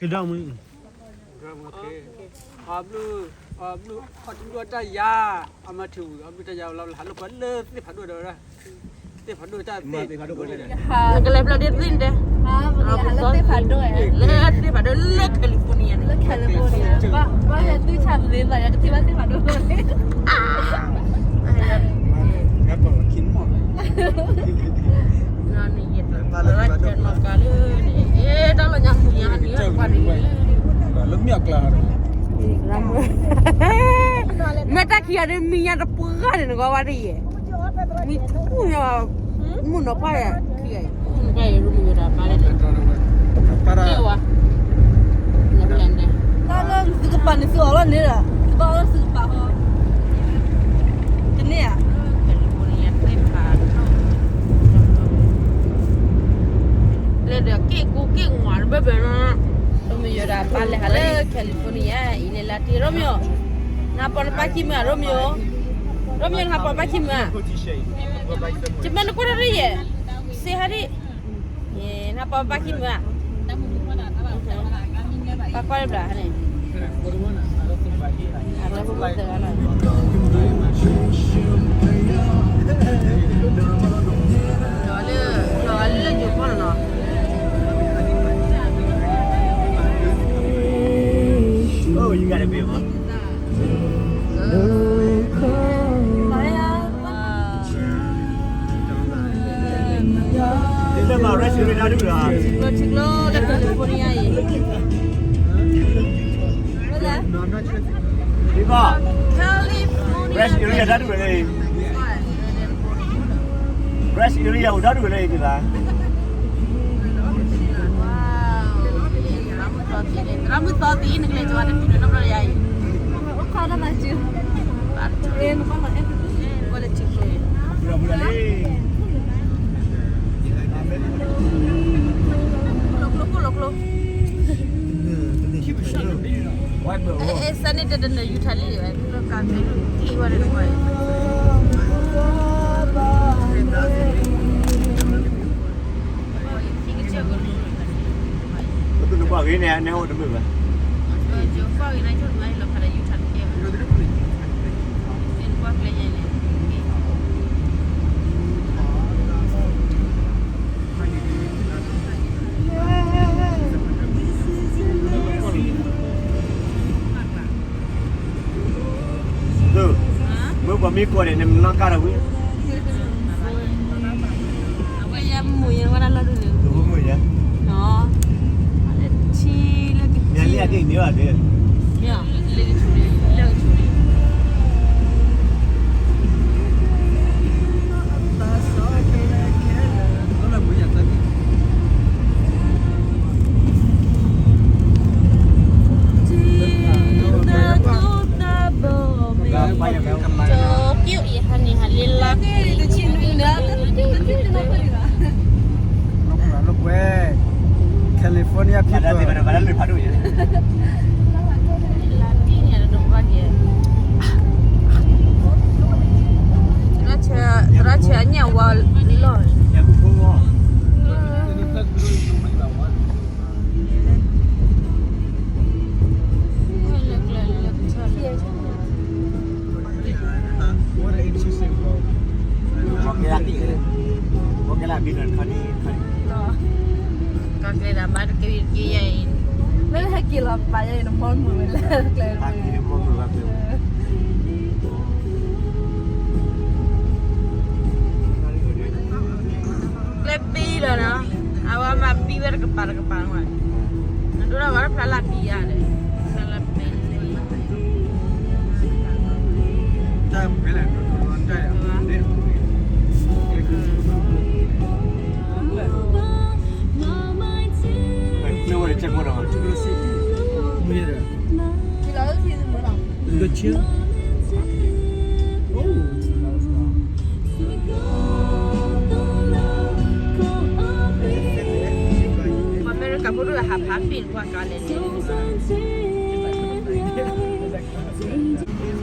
ကဒီမုၢ် အဘျုး အဘျုး အီၣ်တဘျုးတၢ်ယၤ အမၤထံဝံၤ အဘျုးတၢ်ယၤလီၤ ဟးလိာ်ကွဲလၢသ့ၣ်ဖးဒိၣ်ဒီး သ့ၣ်ဖးဒိၣ်တၢ်သ့ၣ် နကလဲၤဖျီဒ်သ့ၣ်န့ၣ်တဲ လၢသ့ၣ်ဖးဒိၣ် လၢ California န့ၣ် လၢ California ဘၣ်ဟဲသုဆၣ်သ့ဘၣ် ယကထံၣ်ဘၣ်သ့ၣ်ဖးဒိၣ်လီၤ နီၢ်န့ၣ်ယဲၢ် တၢ်လီၤညါမူညါန့ၣ် လၢမ့ၢ်အကျါ မ့ၢ်တၢ်ခံဂၤန့ၣ် မံၤညါတပှၢ်န့ၣ် နကွၢ်ဝဲဒ်ယဲၢ် မံၤထူၣ်ညါ မုၢ်နီၤဖးယံၤ ခံဂၤအံၤ မုၢ်နီၤဖးယံၤ ရူမံၤယိၤတၢ်ပာ်လဲၣ်န့ၣ် ကဲဝဲ တၢ်လၢသုကပၤန့ၣ် သုအီၣ်လီၤန့ၣ်ဒီး သုဘၣ်အီၣ်လၢသုကပၤဟီ တန့ၢ်ဧါ လၢဒီးက့ၣ်ကူက့ၣ်ငွးတဘၢဘၢနီၤ ရူမံၤယိၤဒီးပာ်လဲၤဟးလၢ California အံၤန့ၣ်လၢတံၢ် ရူမံၤယိၤ နဟးပိာ်နပၢ်ခံမုၢ်ဧါ ရူမံၤယိၤ ရူမံၤယိၤ နဟးပိာ်ပၢ်ခံမုၢ်ဧါ ယမ့ၢ်နကွၢ်တၢ်ရ့ယဲၢ် စ့ဟါဒံး နဟးပိာ်ပၢ်ခံမုၢ်ဧါ ပၢ်ကွၢ်လၢဘျးန့ၣ် လီၤလၢ လီၤလၢယိၤကီၢ်လီၤနီၤ Oh, you gotta be one. ထံကျိ ထံကျိလၢ California အံၤ ဘီ California rest area တၢ်ဒုးဝဲလၢ rest area အိၣ်တၢ်ဒုးဝဲလၢ သရၣ်မုၣ်သီသံ နကလဲၤကီးတပူၤန့ၣ် နီၢ်ဘျီယၤအံၤ အိၣ်ခီတၢ်သးစု ဘၣ်တထူၣ် ကွၢ်လၢထံကျိ ကျိ ကျိ ကျိ ကျိ အဲ အဲ စန့ၣ်တတနၢၤယူၤထါလံ ကျိကါကျိ ကျိဝဲတကွၢ် နကွၢ်ဂ့ၤန့ၣ် နဟိတမုာ်ဘၣ်. မ့ၢ်ပှၤမ့ၢ်ကိးန့ၣ် နမၤနီၢ်ကါဒီးဝံၤ အဝဲယမူၤယဝဲဒၣ်လီၤဒုးန့ၣ် မူၤယ ထံလၢကထံ လၢကထံ လၢကထံ California people သရၣ်ဆၢအညၣ်ဝါလီၤ ကီၢ်ကျဲဒၣ်ဘၣ်တက့ၢ်ယဲၢ်အံၤ လၢဟဲက့ၤလီၤပာ်ယဲအံၤ နမီမုာ်ဝဲလၢကျဲ ကျဲဘံလီၤနီၤ အဝဲမၤဘံဝဲတကပၤတကပၤဝဲ နဒိၣ်ထီၣ်ဝဲဖျါလၢဘံယါဒီး ဖျါလၢဘံ ပှၤအမဲရကၤဖိဒိၣ်ဟးဖးပ့ၢ်ကွၢ်ကါလဲၣ်န့ၣ် လၢလီၤမး လၢဆံၣ်ဆ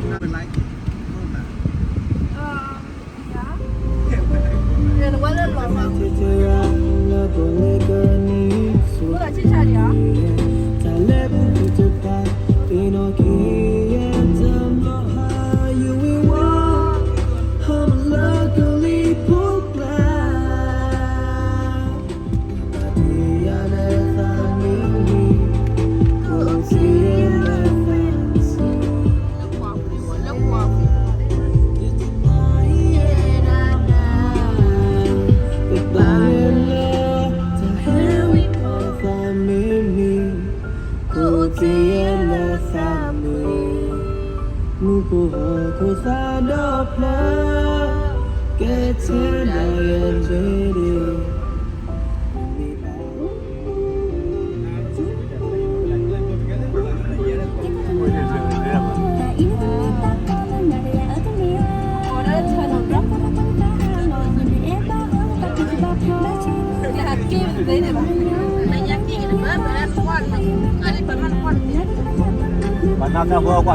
ါလံဧါ မုၢ်ကအိၣ်ခိၣ်သးဒီဖျၢၣ်, ကဲထဲဒၣ်ယဲၢ်န့ၣ်, ပှၤနီၢ်ကၢၢ်ဖိကွၢ်ကျဲ, ကွၢ်ကျဲပှၤတဂ့ၤ. ပှၤ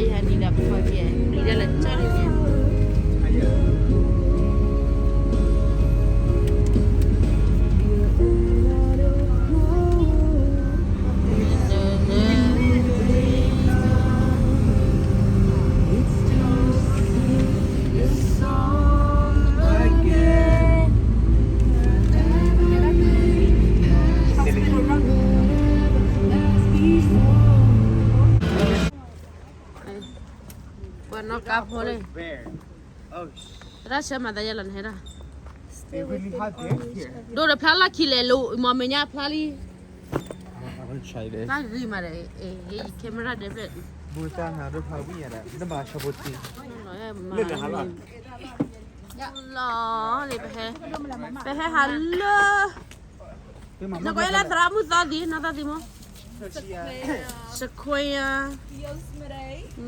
ယဟဲနံၤဒီးပှၤကဲ, ပျံၤဒၣ်လၢကၠီန့ၣ်, ပှၤနီၢ်ကၢၢ်ဖိလံ, သရၣ်ဆၢမၤသးယဲလီၤနဟဲဒၣ်, ဒိၣ်ဒီးဖျါလီၢ်ခံလဲၣ်, လိၤမ့ၢ်မဲာ်ညါဖျါလံ, ဖျါဂ့ၤမးဒီး, အ့ camera ဒဲးဖျဲၣ်, ဘူၣ်သၣ်နၤဒိၣ်ဖျါဝံၣ်ညါဒီး နဘၣ်ဆီဖိတံၢ်, လီၤ, ပဟဲဟးလၢ နကွၢ်လၢသရၣ်မုၣ်သီသံ, နီၢ်သီသံမ့ၢ်, Sequoia,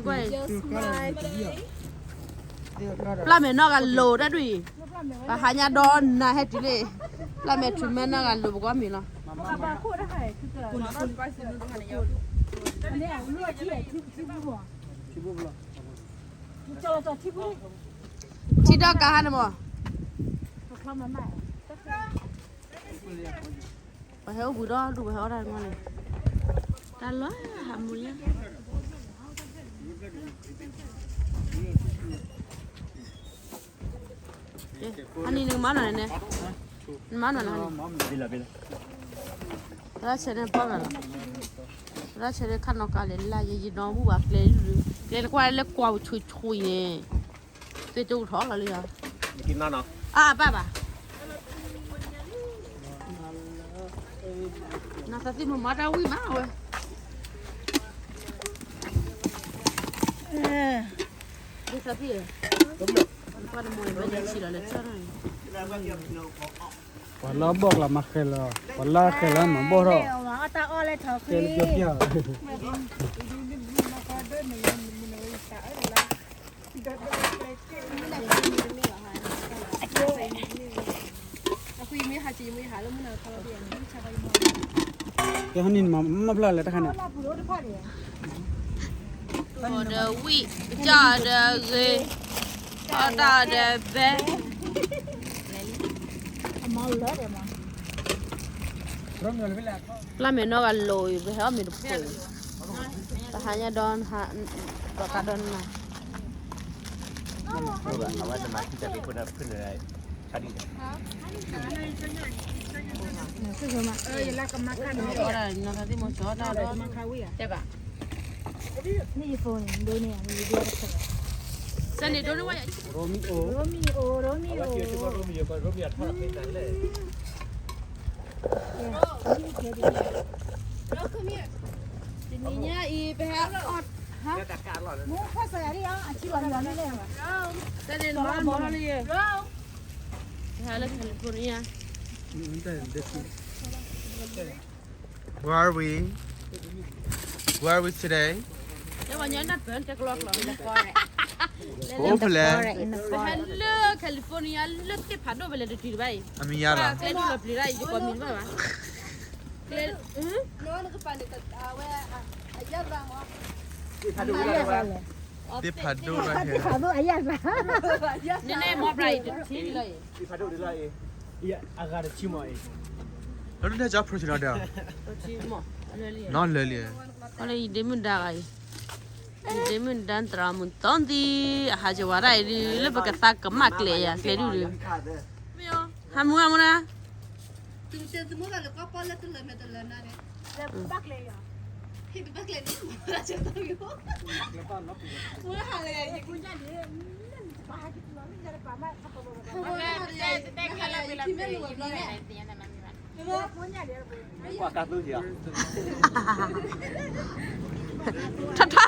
ကွၢ်, ပျၢ်မဲာ်နီၢ်ဂၤလိၤတၢ်ဒ်အံၤ, ပဟါညါဒီနၤဟဲတုၤလံ, ပျၢ်မဲာ်ထူမဲာ်နီၢ်ဂၤလိၤပကွၢ်မံၤလီၤ. ထံၣ်ဒီးကါဟါန့ၣ်မ့ၢ် ပှၤဟဲအိၣ်ဘှံးဒီဒူၣ် ပှၤဟဲအီၣ်တၢ်မ့ၢ်န့ၣ်, တၢ်လီၤဟးမူညါ, ဟါနံၤနကမၤနီၤန့ၣ်, နမၤနီၤန့ၣ်, သရၣ်ဆဲန့ၣ်ပီၢ်နၤလီၤ, သရၣ်ဆဲန့ၣ်ခါနီၢ်ကါလဲၤလၢယံၤဒီမုၢ်ဘၣ်ကျဲ, ကျဲတကွၢ်လၢကွၢ်ဆူၣ်ဆူၣ်အံၤန့ၣ်, သ့ၣ်တအိၣ်ထီၣ်လီၤလံ, အၢ်ဘၣ်ဘၣ် နသးသ့ၣ်မုၢ်မၤတၢ်ဝံၣ်မးဝဲ, နသးသ့ၣ်, ပှၤနမိၢ်ဘဲလဲၤဆံးလီၤလၢကၠီၣ်န့ၣ်, ပှၤလၢအဘီၣ်ကျါမၤဃဲၤလီၤ, ပှၤလၢအဃဲၤလီၤမၤဘီၣ်ထီၣ်, ကဲလၢပျီပျီ, ကဲဟဲနံၤမၤဖျါလဲၣ်တခါန့ၣ်, အီၣ်ဒီးဝံၣ်, ကၠီၣ်ဒီးဂ့ၤ, အီၣ်တၢ်ဒီးဘဲ, ပျၢ်မဲာ်နီၢ်ဂၤလိၤအံၤ ပဟဲအီၣ်မ့ၤတဖိးအံၤ, ပဟါညါဒီး, ဒီးကါဒီးနၤ, အဝဲနမၤထံတၢ်က့ၤဖိဒီးဖုန, ဆၢမး, နီၢ်သးသ့ၣ်မီၤစီၤတၢ်ဒီး, တဲဘၣ်, န့ၣ်ယဖိန့ၣ် ဒိန့ၢ်ယၤ, စဲန့ၣ်ဒိန့ၢ်ဝဲယၤ, Romeo, Romeo, Romeo, တနံၤညါအံၤ ပဟဲအီၣ်, ဟါ, စဲန့ၣ်နမၤမီၤလီၤလံယဲ, ပဟဲလၢ California, Where are we? Where are we today? လၢပှၤညီနၢ်ပၢၢ်တဲကလီကလီ, အိၣ်ဖဲလဲၣ်, ပဟဲလၢ California လၢသ့ၣ်ဖးဒိၣ်ဖဲလဲၣ်တတုၤတဘၣ်အံၤ, အမံၤယါလီၤ, ကျဲဒိၣ်လီၤပျံၤတၢ်အံၤ ယကိးမံၤတဘၣ်ဘၣ်, ကျဲ, အဝဲ, အယၢ်ဘၣ်မး သ့ၣ်ဖးဒိၣ်လီၤဟဲ, သ့ၣ်ဖးဒိၣ်အယၣ်သး, နမ့ၢ်မၤဘျါအံၤတထံလၢအံၤ, သ့ၣ်ဖးဒိၣ်လီၤအံၤ, အဂၤတဆံမးအံၤ, လၢဒုးနဲၣ်ကၠီ protein လီၤဒီး, လီၤလၢာ်လံ, လၢယဒ့မုၣ်ဒါဂၤအံၤ, ယဒ့မုၣ်ဒါသရၣ်မုၣ်တီသံ, အဟးကဝၤဒၣ်အံၤဒုး လၢပကသးကမၣ်ကျဲယၤ ကျဲဒုးဒုး, ဟးမူဟးမူနၤ ထီၣ်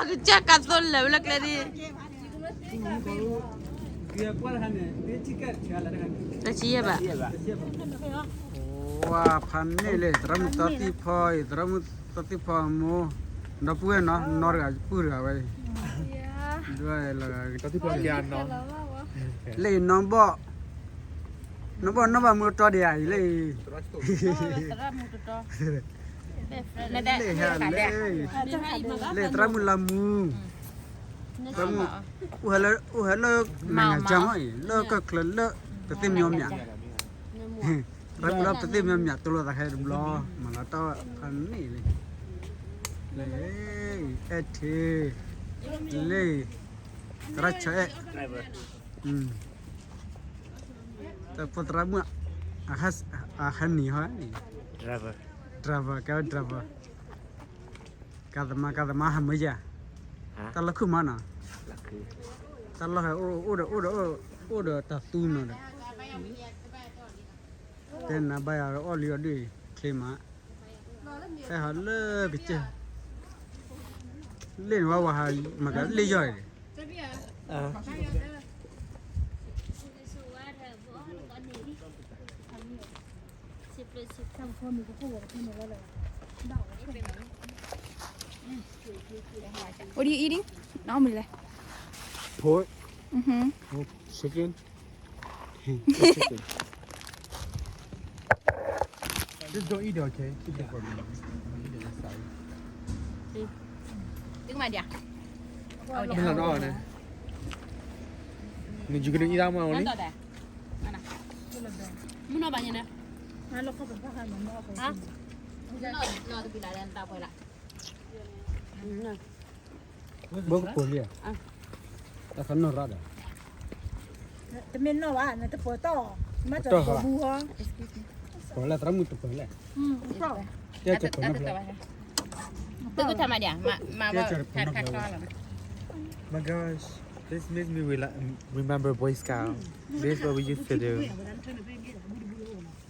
ထီၣ်ကစၢ်ကသိလၢာ်ဝဲလၢကျဲဒ်, တဆံယဲၢ်ဘး, ဝါဖးန့ၣ်လၢ သရၣ်မုၣ်သီသံဖီအံၤ သရၣ်မုၣ်သီသံဖီအမိၢ်, ဒီပုၢ်ဝဲၢ်နီၤ နီတဂၤပုၢ်တဂၤဝဲအံၤ, ဒ်ဝဲလၢ လၢအံၤနီၢ်ဘီၣ်, နီၢ်ဘီၣ်နီၢ်ဘၣ်မူတီဒံးဧါအံၤလၢအံၤ, လၢဟဲလၢ, လၢသရၣ်မုၣ်လၢမူ, သရၣ်မုၣ်, အိၣ်ဟဲလၢ, အိၣ်ဟဲလၢ, နၤညါကၢ်မးအံၤ လၢကၢၢ်ချၢလၢ, ပသ့ၣ်မညီမၠး, သရၣ်မုၣ်လၢပသ့ၣ်မညီမၠး တိလိာ်သးခဲတဘျီ, မၤလီၤတၢ်ဖးန့ၣ်လံ, လၢ, အဲၣ်ထ့, လၢ, သရၣ်ဆၢအဲၣ်, တဖိသရၣ်မုၣ်, အဟဲနံၤဟီန့ၣ်, driver, ကဲဝဲ driver, ကသမား ကသမားဟးမၢယၤ, တၢ်လီၢ်ခုၣ်မးနီၤ, တၢ်လီၢ်ဟဲအိၣ်ဒီး အိၣ်ဒီး အိၣ်ဒီးတၢ်သူနီၤဒီး, တဲနၤဘၣ်ယၤအီၣ်လံအီၣ်ဒုၣ်အံၤ ချ့မး, ဟဲဟးလၢကစၢၢ်, လ့ၣ်န့ၣ်ဝဲဝဲဟးမၤကလ့ၣ်ယီၢ်အံၤ What are you eating normally? Pork, Mm-hmm. Pork, chicken, chicken. Just don't eat it, okay? Keep it for me. I'll eat it inside. မ့ၢ်လီၤနီၤန့ၣ်, နယုကနံၣ်အံၤဒၣ်မးဝဲလံ, မုၢ်နီၢ်ဘၣ်ညါန့ၣ်, ဘၣ်ကပူၤလံဧါ, တၢ်ခါနီၢ်ရၣ်ဒီး, တမ့ၢ်နီၢ်ဘၣ် နတပှဲၤတီၢ်, မ့ၢ်တပှဲၤမူဟီ, ပှဲၤလၢသရၣ်မုၣ်တပှဲၤလဲၣ်, ကဲကပှဲၤနီၢ်ဖျါ, တကထမးဒံး, မၤဘၣ်, ထါထါခါလီၤ, My gosh, this makes me rela- remember Boy Scout. This is what we used to do.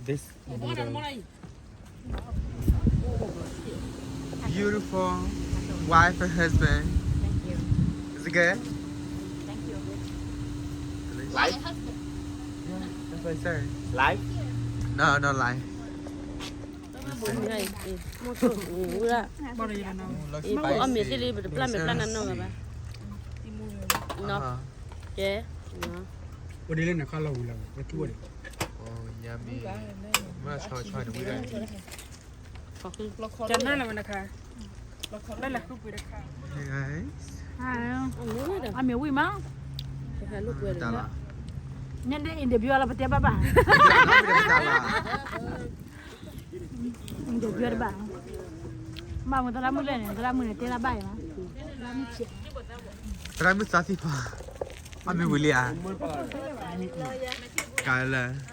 This noodle. Beautiful wife and husband. Thank you. Is it good? Thank you. Delicious. Life? Yeah, that's what I said. Life? No, no life. Spicy. အီၣ်မ့ၤသ့လံပတပျၢ်မ့ၤပျၢ်နၤနီၢ်ဂၤဘၣ်, ကဲ, အိၣ်ဒ်လၢနခါလီၤဝံၤလီၤ ဝဲထူဝဲဒၣ်, မ့ၢ်ဆီဆီန့ၣ်ဝံၤဒၣ်, ကနၣ်လၢဝဲနခါ, လၢလၢဃုပှ့ၤတခါ, Hey guys. အီၣ်မ့ၤဝံၤမး, တၢ်လီၤ, ညါဒ် interview လီၤပတဲဘၣ်ဘၣ်, interview တဘၣ်, မ့ၢ်မ့ၢ်သရၣ်မုၣ်လဲၣ်န့ၣ် သရၣ်မုၣ်န့ၣ်တဲလၢဘၣ်အံၤမး, သရၣ်မုၣ်သးသံဖီ, အီၣ်မ့ၤဝံၤလံဧါ, ကလၢ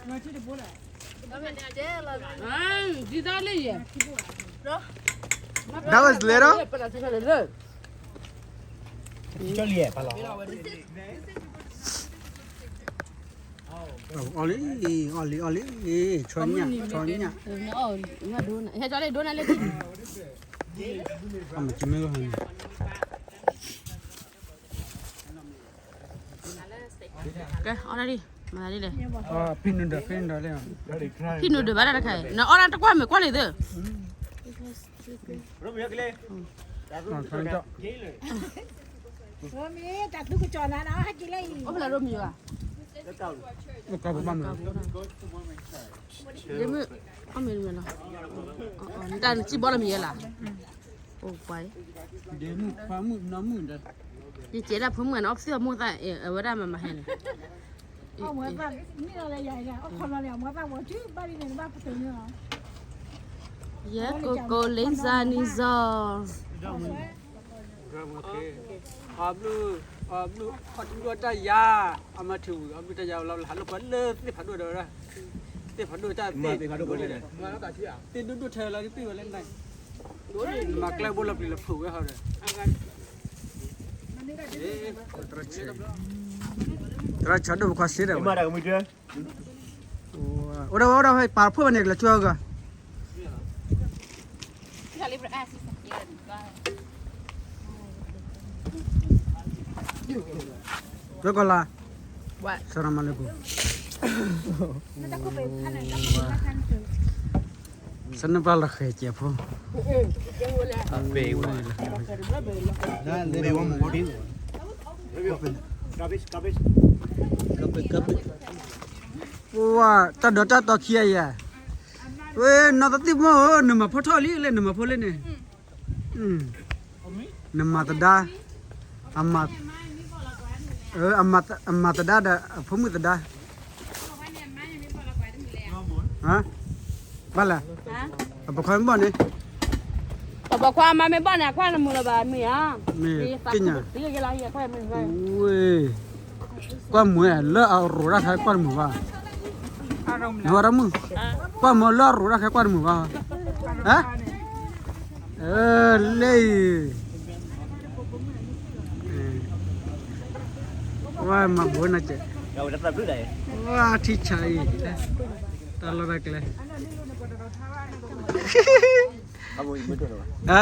That was little. အီၣ်လံ, အီၣ်လံ, အီၣ်လံ, ဆီညၣ်, ဆီညၣ်, ဟဲကၠီလံ ဒိနၤလၢ, အမၤကမ့ၢ်လီၤန့ၣ်, ကဲ အီၣ်ဒၣ်လံ, မၤလံလဲၣ်, ဖံနုာ်ဒၢး, ဖံနုာ်ဒၢးလံ, ဖံနုာ်ဒၢးဘၣ်တၢ်တခါအံၤ နအီၣ်ဒၣ်တကွၢ်မ့ၢ်ကွၢ်လံသၢ မ့ၢ်တၢ်သူကစီၣ်နၤနီၤ ဟဲက့ၤလၢအံၤ, အိၣ်ဖျါရိမံၤဘၣ်, အိၣ်ကဘၣ်မ့ၢ်, အီၣ်မ့ၤတမ့ၢ်လီၤ, နတၢ်နစံၣ်ဘီလီၤမ့ၢ်ယဲလၢ, အိၣ်ပှၤ, ဒဲမုၣ်ခွါမုၣ်နီၢ်မုၣ်ဒီး, ယကဲဒၣ်ဖိမုၣ်န့ၣ် အီၣ်ပသံၣ်အီၣ်မိၢ်သၣ် အဝဲဒၣ်မၤမၤဟဲန့ၣ်, အီၣ်မ့ၢ်လီၤလၢယၤ အီၣ်ခီလီၤန့ၣ် အမိၢ်သၣ်ဝီၤစုဘၣ်ဒ်န့ၣ် နဘၣ်ပတုာ်န့ၣ်လီၤ, ယဲကိကိလံစၢ်နံစၢ် အဘျုး, အဘျုး, အဘျုးတၢ်ယၤ, အမၤထံၣ်ဝံၤ အဘျုးတၢ်ယၤလီၤ ဟးလိာ်ကွဲလၢသ့ၣ်ဖးဒိၣ်ဒီးဝဲဒၣ်, သ့ၣ်ဖးဒိၣ်တၢ်သ့ၣ်, သ့ၣ်ဒိၣ်ဒိၣ်ထဲလီၤ သ့ၣ်ဝဲလၢနၤ, နမၤကျဲဘိလီၤပျံၤလီၤဖုးဝဲဟီဒီး, သရၣ်ဆၢဒိၣ်ပခွါစ့ဒီးဝဲ, အိၣ်ဒၣ်ဝဲအိၣ်ဒၣ်ဝဲ ပာ်ဖှိၣ်ဘၣ်န့ၣ် ကလဲၤကၠီဂၤ လၢကီၢ်လၢ်, ဆရမၤလၢကူ, ဆနပၢ်လီၤဃဲၤကဲးဖိ, ဝဲ, တၢ်ဒိးတၢ်တီခံအယၤ, ဝဲ နီၢ်သးသံၣ်မီၢ်ဧၢ နမၤဖိထီၣ်လံ လၢနမၤဖိလၢန့ၣ် နမၤသဒါ, အမၤ, အမၤသဒါဒီးအဖိမုၣ်သဒါ, ဘၣ်လဲၣ်, အပိာ်ခွါမ့ၢ်ဘီၣ်န့ၣ်, အပိာ်ခွါမ့ၢ်ဘီၣ်န့ၣ် အကွၢ်နမုာ်လၢၤဘၣ်မ့ၢ်ဧါ, မ့ၢ်သ့ၣ်ညါ, ဝဲ, ကွၢ်မုာ်လၢအရိးတၢ်ခါကွၢ်တမုာ်ဘၣ်, နဝဲတမုာ်, ကွၢ်မုာ်လၢအရိးတၢ်ခါကွၢ်တမုာ်ဘၣ်, ဟါ လၢအံၤ, ဝဲမၤဘိးနၤကဲး, ဝဲထံဆါအံၤ, တၢ်လီၢ်တၢ်ကျဲ, ဟါ, အ